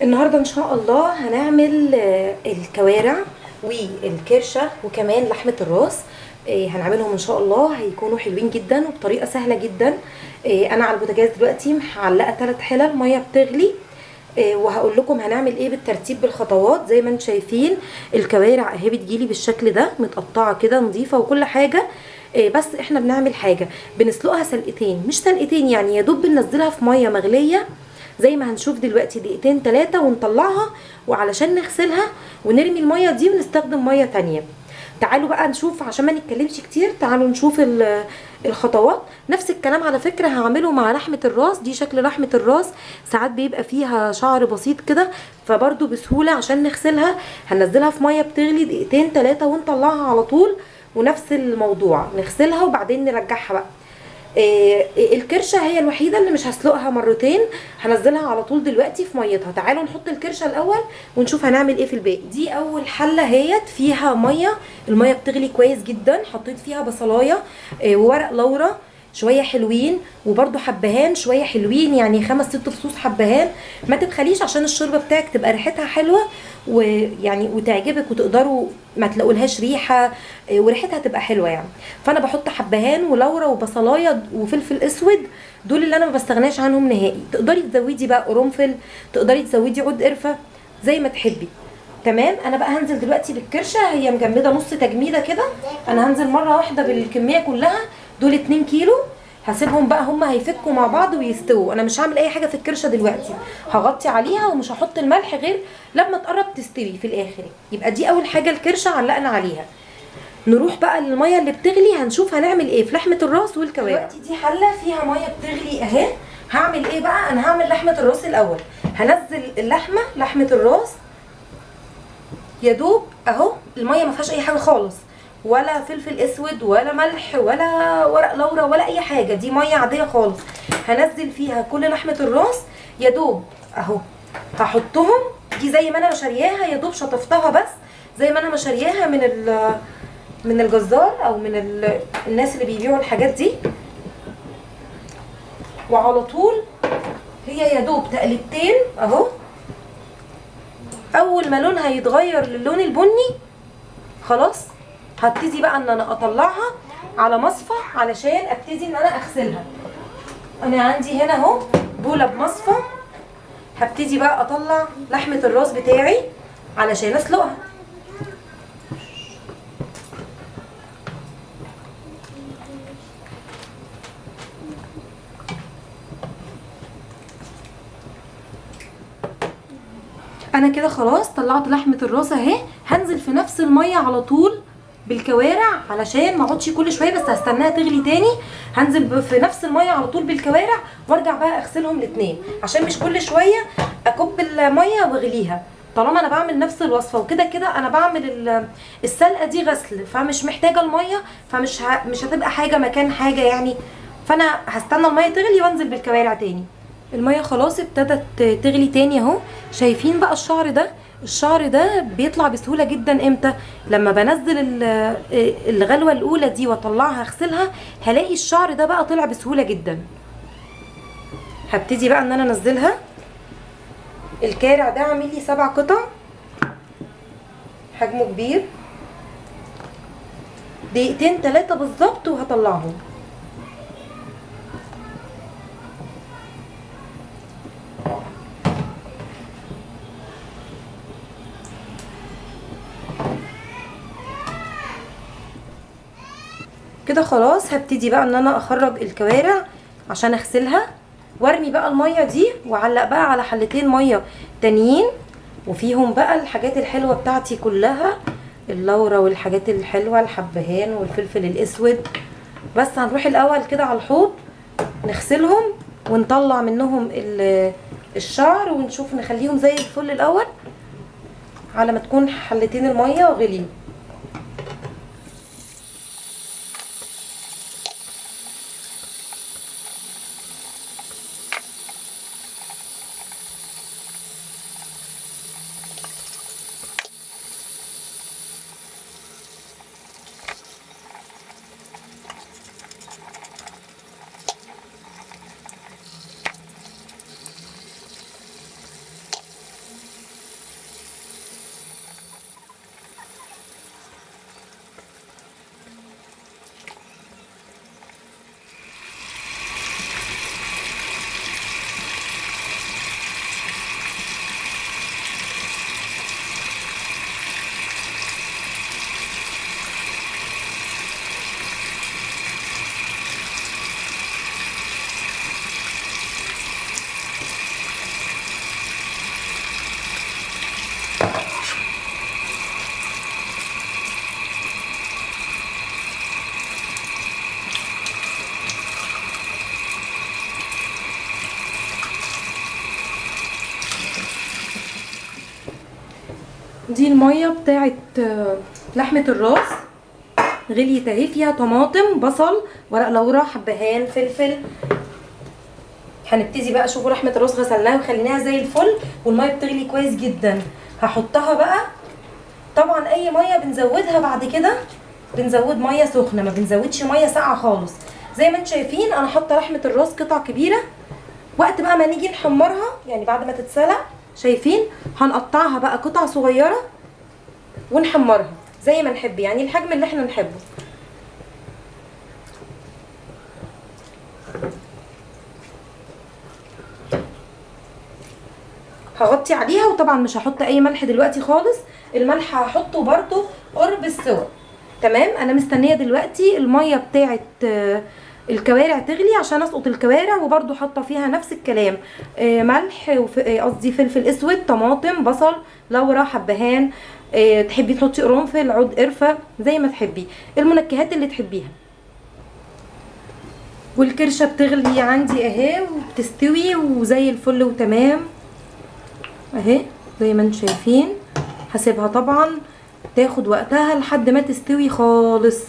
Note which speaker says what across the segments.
Speaker 1: النهارده ان شاء الله هنعمل الكوارع والكرشه وكمان لحمه الراس. هنعملهم ان شاء الله، هيكونوا حلوين جدا وبطريقة سهلة جدا. انا على البوتاجاز دلوقتي معلقه 3 حلل مية بتغلي، وهقول لكم هنعمل ايه بالترتيب بالخطوات. زي ما انتم شايفين الكوارع اهي بتجيلي بالشكل ده، متقطعه كده نظيفة وكل حاجة. بس احنا بنعمل حاجة، بنسلقها سلقتين، مش سلقتين يعني، يا دوب بننزلها في مية مغليه زي ما هنشوف دلوقتي، دقيقتين 3 ونطلعها، وعلشان نغسلها ونرمي المية دي ونستخدم مية تانية. تعالوا بقى نشوف عشان ما نتكلمش كتير، تعالوا نشوف الخطوات. نفس الكلام على فكرة هعمله مع لحمة الراس. دي شكل لحمة الراس، ساعات بيبقى فيها شعر بسيط كده، فبرضو بسهولة عشان نغسلها هننزلها في مية بتغلي دقيقتين 3 ونطلعها على طول، ونفس الموضوع نغسلها وبعدين نرجعها بقى. الكرشة هي الوحيدة اللي مش هسلقها مرتين، هنزلها على طول دلوقتي في ميتها. تعالوا نحط الكرشة الأول ونشوف هنعمل ايه في الباقي. دي أول حلة اهيت فيها مية، المية بتغلي كويس جدا، حطيت فيها بصلاية، وورق لورا شوية حلوين، وبرده حبهان شوية حلوين، يعني 5 6 فصوص حبهان. ما تبخليش عشان الشوربة بتاعك تبقى ريحتها حلوة ويعني وتعجبك وتقدروا ما تلاقولهاش ريحة، وريحتها تبقى حلوة يعني. فأنا بحط حبهان ولورا وبصلاية وفلفل اسود، دول اللي انا ما بستغناش عنهم نهائي. تقدري تزودي بقى قرنفل، تقدري تزودي عود قرفة، زي ما تحبي. تمام. انا بقى هنزل دلوقتي بالكرشة، هي مجمدة نص تجميدة كده، انا هنزل مرة واحدة بالكمية كلها، دول 2 كيلو. هسيبهم بقى هما هيفكوا مع بعض ويستووا. انا مش هعمل اي حاجة في الكرشه دلوقتي، هغطي عليها ومش هحط الملح غير لما تقرب تستوي في الاخر. يبقى دي اول حاجة الكرشه علقنا عليها. نروح بقى للمية اللي بتغلي، هنشوف هنعمل ايه في لحمه الراس والكوارع. دلوقتي دي حله فيها مية بتغلي اهي. هعمل ايه بقى؟ انا هعمل لحمه الراس الاول. هنزل اللحمة، لحمه الراس يا دوب اهو، المية ما فيهاش اي حاجة خالص، ولا فلفل اسود ولا ملح ولا ورق لورا ولا اي حاجة، دي مية عادية خالص. هنزل فيها كل لحمه الراس يا دوب اهو، هحطهم دي زي ما انا مشارياها، يا دوب شطفتها بس زي ما انا مشارياها من الجزار او من الناس اللي بيبيعوا الحاجات دي. وعلى طول هي يا دوب تقلبتين اهو، اول ما لونها يتغير للون البني خلاص هبتدي بقى ان انا اطلعها على مصفى علشان ابتدي ان انا اغسلها. انا عندي هنا اهو بوله بمصفى، هبتدي بقى اطلع لحمه الراس بتاعي علشان اسلقها. انا كده خلاص طلعت لحمه الراس اهي، هنزل في نفس المية على طول بالكوارع علشان ما اقعدش كل شوية، بس هستناها تغلي تاني. هنزل في نفس المية على طول بالكوارع وارجع بقى اغسلهم الاثنين، عشان مش كل شوية اكب المية واغليها. طالما انا بعمل نفس الوصفة وكده كده انا بعمل السلقه دي غسل، فمش محتاجه المية، فمش مش هتبقى حاجة مكان حاجة يعني. فانا هستنى المية تغلي وانزل بالكوارع تاني. المية خلاص ابتدت تغلي تاني اهو. شايفين بقى الشعر ده؟ الشعر ده بيطلع بسهولة جدا. امتى؟ لما بنزل الغلوه الاولى دي واطلعها اغسلها، هلاقي الشعر ده بقى طلع بسهولة جدا. هبتدي بقى ان انا انزلها. الكارع ده عامل لي 7 قطع، حجمه كبير، دقيقتين 3 بالظبط وهطلعهم. كده خلاص هبتدي بقى ان انا اخرج الكوارع عشان اغسلها، وارمي بقى المية دي، واعلق بقى على حلتين مية تانيين وفيهم بقى الحاجات الحلوة بتاعتي كلها، اللورة والحاجات الحلوة، الحبهان والفلفل الاسود. بس هنروح الاول كده على الحوض نغسلهم ونطلع منهم الشعر، ونشوف نخليهم زي الفل الاول على ما تكون حلتين المية غليوا. دي المية بتاعت لحمه الراس غليت اهي، فيها طماطم، بصل، ورق لورا، حبهان، فلفل. هنبتدي بقى. شوفوا لحمه الراس غسلناها وخليناها زي الفل، والمية بتغلي كويس جدا. هحطها بقى. طبعا اي مية بنزودها بعد كده بنزود مية سخنة، ما بنزودش مية ساقعه خالص. زي ما انتم شايفين انا حاطه لحمه الراس قطع كبيرة. وقت بقى ما نيجي نحمرها، يعني بعد ما تتسلق، شايفين هنقطعها بقى قطع صغيرة ونحمرها زي ما نحب، يعني الحجم اللي احنا نحبه. هغطي عليها، وطبعا مش هحط اي ملح دلوقتي خالص. الملح هحطه برده قرب السوا. تمام. انا مستنيه دلوقتي المية بتاعه الكوارع تغلي عشان اسقط الكوارع، وبرده حاطه فيها نفس الكلام، ملح، قصدي فلفل اسود، طماطم، بصل، لورا، حبهان، تحبي تحطي قرنفل، عود قرفه، زي ما تحبي، المنكهات اللي تحبيها. والكرشه بتغلي عندي اهي وبتستوي وزي الفل وتمام اهي زي ما انتم شايفين. هسيبها طبعا تاخد وقتها لحد ما تستوي خالص.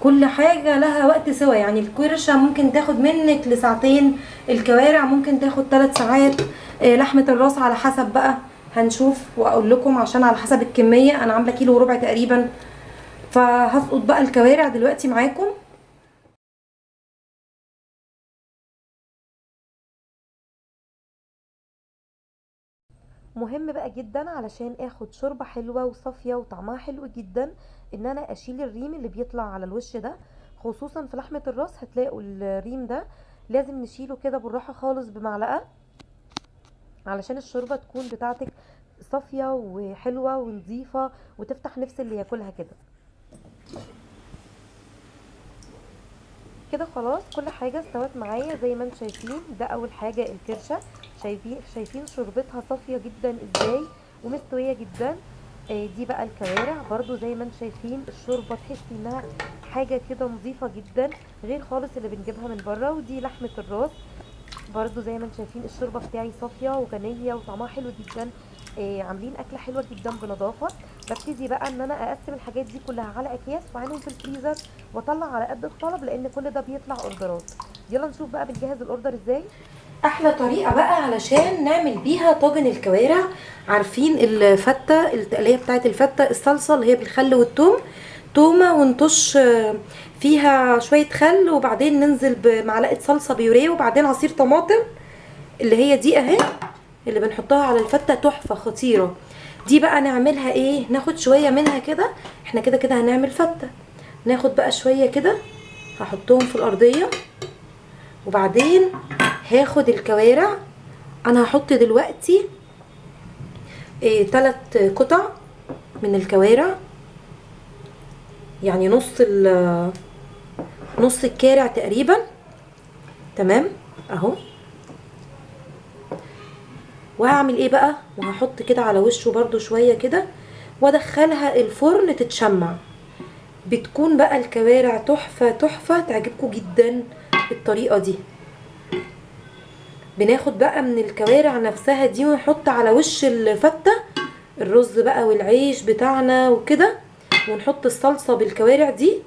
Speaker 1: كل حاجة لها وقت سوا، يعني الكرشة ممكن تاخد منك لساعتين، الكوارع ممكن تاخد 3 ساعات، لحمة الراس على حسب بقى، هنشوف واقول لكم عشان على حسب الكمية. انا عاملة 1.25 كيلو تقريبا. فهسقط بقى الكوارع دلوقتي معاكم. مهم بقى جدا علشان اخد شوربة حلوة وصافية وطعمها حلو جدا ان انا اشيل الريم اللي بيطلع على الوش ده، خصوصا في لحمة الراس هتلاقوا الريم ده لازم نشيله كده بالراحة خالص بمعلقة علشان الشوربة تكون بتاعتك صافية وحلوة ونظيفة وتفتح نفس اللي ياكلها كده. كده خلاص كل حاجة استوت معايا زي ما انتم شايفين. ده اول حاجة الكرشة، شايفين شوربتها صافية جدا ازاي ومستوية جدا. دي بقى الكوارع برضو زي ما انتم شايفين الشوربة تحسي انها حاجة كده نظيفة جدا غير خالص اللي بنجيبها من بره. ودي لحمة الراس برضو زي ما انتم شايفين الشوربة بتاعي صافية وغنية وطعمها حلو جدا. عاملين اكلة حلوة جدا بنظافة. ببتدي بقى ان انا اقسم الحاجات دي كلها على اكياس واعينهم في الفريزر واطلع على قد الطلب، لان كل ده بيطلع order ات. يلا نشوف بقى بنجهز ال order ازاي. احلى طريقه بقى علشان نعمل بيها طاجن الكوارع، عارفين الفته، التقليه بتاعه الفته، الصلصه اللي هي بالخل والثوم، تومة ونطش فيها شوية خل، وبعدين ننزل بمعلقه صلصه بيوريه، وبعدين عصير طماطم اللي هي دي اهي اللي بنحطها على الفته، تحفة خطيرة. دي بقى نعملها ايه؟ ناخد شوية منها كده، احنا كده كده هنعمل فته، ناخد بقى شوية كده هحطهم في الارضية، وبعدين هاخد الكوارع. انا هحط دلوقتي 3 قطع من الكوارع، يعني نص الكارع تقريبا. تمام اهو. وهعمل ايه بقى؟ وهحط كده على وشه برضو شوية كده، وادخلها الفرن تتشمع. بتكون بقى الكوارع تحفة تحفة، تعجبكم جدا بالطريقة دي. بناخد بقى من الكوارع نفسها دي ونحط على وش الفتة الرز بقى والعيش بتاعنا وكده، ونحط الصلصة بالكوارع دي،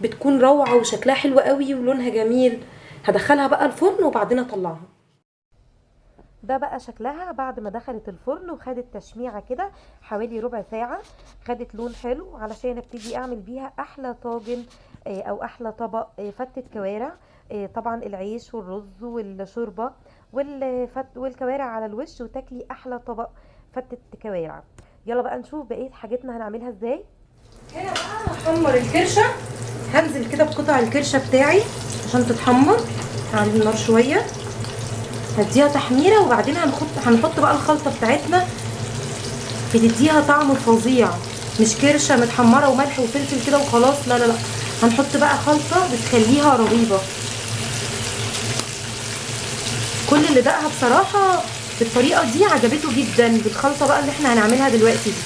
Speaker 1: بتكون روعة وشكلها حلو قوي ولونها جميل. هدخلها بقى الفرن وبعدين اطلعها. ده بقى شكلها بعد ما دخلت الفرن وخدت تشميعة كده حوالي ربع ساعة، خدت لون حلو علشان ابتدي اعمل بيها احلى طاجن او احلى طبق فتة كوارع. طبعا العيش والرز والشوربة والكوارع على الوش، وتاكلي احلى طبق فتة كوارع. يلا بقى نشوف بقية حاجتنا هنعملها ازاي. هنا بقى هحمر الكرشة، هنزل كده بقطع الكرشة بتاعي عشان تتحمر على النار شوية، هديها تحميره، وبعدين هنحط بقى الخلطة بتاعتنا، بتديها طعم فظيع. مش كرشه متحمره وملح وفلفل كده وخلاص، لا لا لا، هنحط بقى خلطه بتخليها رهيبة. كل اللي دقها بصراحة بالطريقة دي عجبته جدا، بالخلطه بقى اللي احنا هنعملها دلوقتي دي.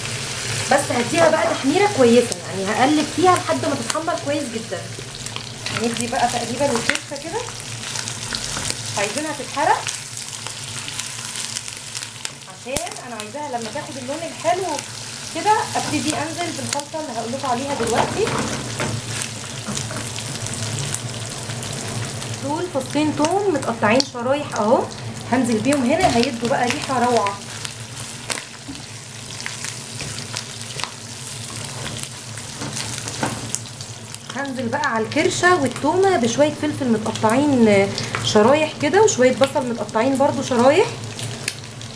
Speaker 1: بس هديها بقى تحميره كويسة، يعني هقلب فيها لحد ما تتحمر كويس جدا. هندي بقى تقريبا الكرشه كده، عايزينها تتحرق عشان انا عايزاها لما تاخد اللون الحلو كده ابتدي انزل بالخلطه اللي هقول لكم عليها دلوقتي. دول فصين توم متقطعين شرايح اهو، هنزل بيهم هنا، هيدوا بقى ريحه روعه. هنزل بقى على الكرشه والتومه بشوية فلفل متقطعين شرايح كده، وشوية بصل متقطعين برده شرايح،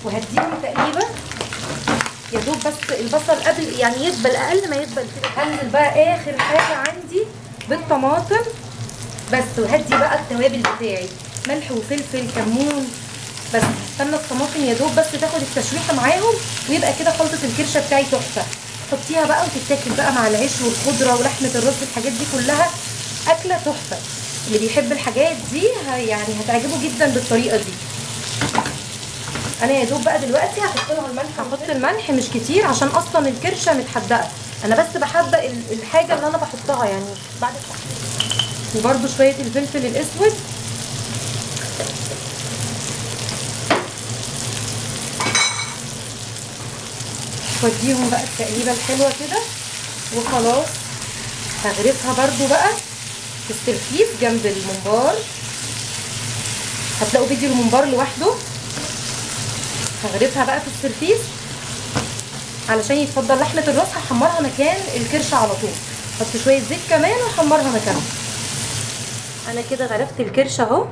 Speaker 1: وهديهم تقريبا يا دوب بس البصل قبل يعني يدبل، اقل ما يدبل كده. هنزل بقى اخر حاجة عندي بالطماطم بس، وهدي بقى التوابل بتاعي، ملح وفلفل كمون بس. استنى الطماطم يا دوب بس تاخد التشويحه معاهم، ويبقى كده خلطه الكرشه بتاعي تحفة. حطيها بقى وتتاكل بقى مع العيش والخضره ولحمه الرز، الحاجات دي كلها اكله تحفة. اللي بيحب الحاجات دي يعني هتعجبه جدا بالطريقة دي. انا يا دوب بقى دلوقتي هحط لها الملح، هحط الملح مش كتير عشان اصلا الكرشه متحدقه، انا بس بحدق الحاجة اللي انا بحطها يعني بعد التحضير. وبرده شوية الفلفل الاسود. واديهم بقى التقليبه الحلوة كده وخلاص. هغرفها برده بقى في السرفيس جنب الممبار، هتلاقوا فيديو الممبار لوحده. هغرفها بقى في السرفيس علشان يتفضل لحمه الراس. هحمرها مكان الكرشه على طول، احط شوية زيت كمان واحمرها مكانها. انا كده غرفت الكرشه اهو،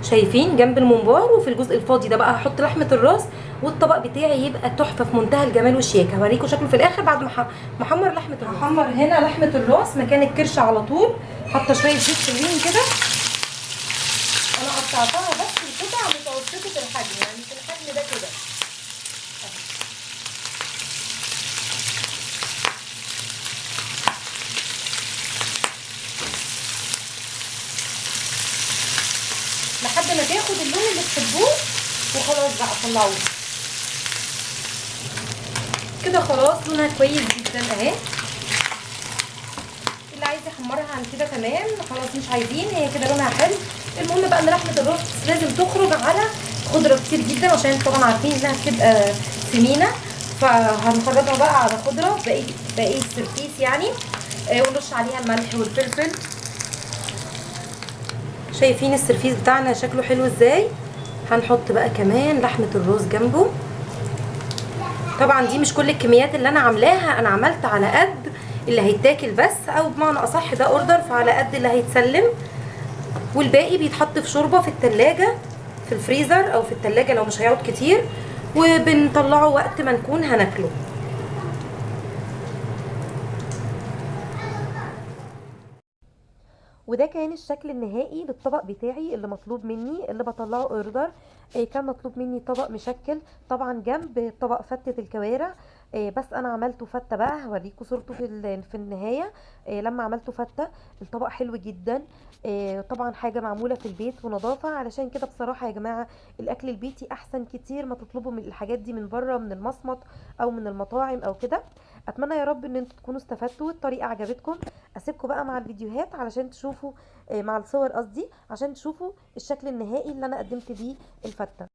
Speaker 1: شايفين، جنب الممبار، وفي الجزء الفاضي ده بقى هحط لحمه الراس، والطبق بتاعي يبقى تحفة في منتهى الجمال والشياكه. هوريكم شكله في الاخر بعد ما احمر لحمه الراس. هحمر هنا لحمه الراس مكان الكرشه على طول، حاطه شوية زيت حلوين كده. انا قطعتها بس القطع متوسطه الحجم، يعني في الحجم ده كده. لحد ما تاخد اللون اللي تحبوه وخلاص بقى طلعوه كده. خلاص لونها كويس جدا اهي. اللي عايز يحمرها عن كده تمام، خلاص مش عايزين، هي كده لونها حلو. المهم بقى ان لحمه الراس لازم تخرج على خضرة كتير جدا، عشان طبعا عارفين انها بتبقى سمينه، فهنخرجها بقى على خضرة باقي السرفيس يعني، ونرش عليها الملح والفلفل. شايفين السرفيس بتاعنا شكله حلو ازاي. هنحط بقى كمان لحمه الروز جنبه. طبعا دي مش كل الكميات اللي انا عاملاها، انا عملت على قد اللي هيتاكل بس، او بمعنى اصح ده order، فعلى قد اللي هيتسلم، والباقي بيتحط في شوربة في التلاجة، في الفريزر او في التلاجة لو مش هيقعد كتير، وبنطلعه وقت ما نكون هناكله. وده كان الشكل النهائي للطبق بتاعي اللي مطلوب مني، اللي بطلعه order. كان مطلوب مني طبق مشكل طبعا جنب طبق فتة الكوارع، بس انا عملته فتة بقى، هوريكم صورته في النهاية. لما عملته فتة الطبق حلو جدا، طبعا حاجة معمولة في البيت ونظافة. علشان كده بصراحة يا جماعة الاكل البيتي احسن كتير ما تطلبوا من الحاجات دي من بره، من المصمت او من المطاعم او كده. اتمنى يا رب ان انتوا تكونوا استفدتوا والطريقة عجبتكم. اسيبكم بقى مع الفيديوهات علشان تشوفوا، مع الصور قصدي، عشان تشوفوا الشكل النهائي اللي انا قدمت بيه الفتة.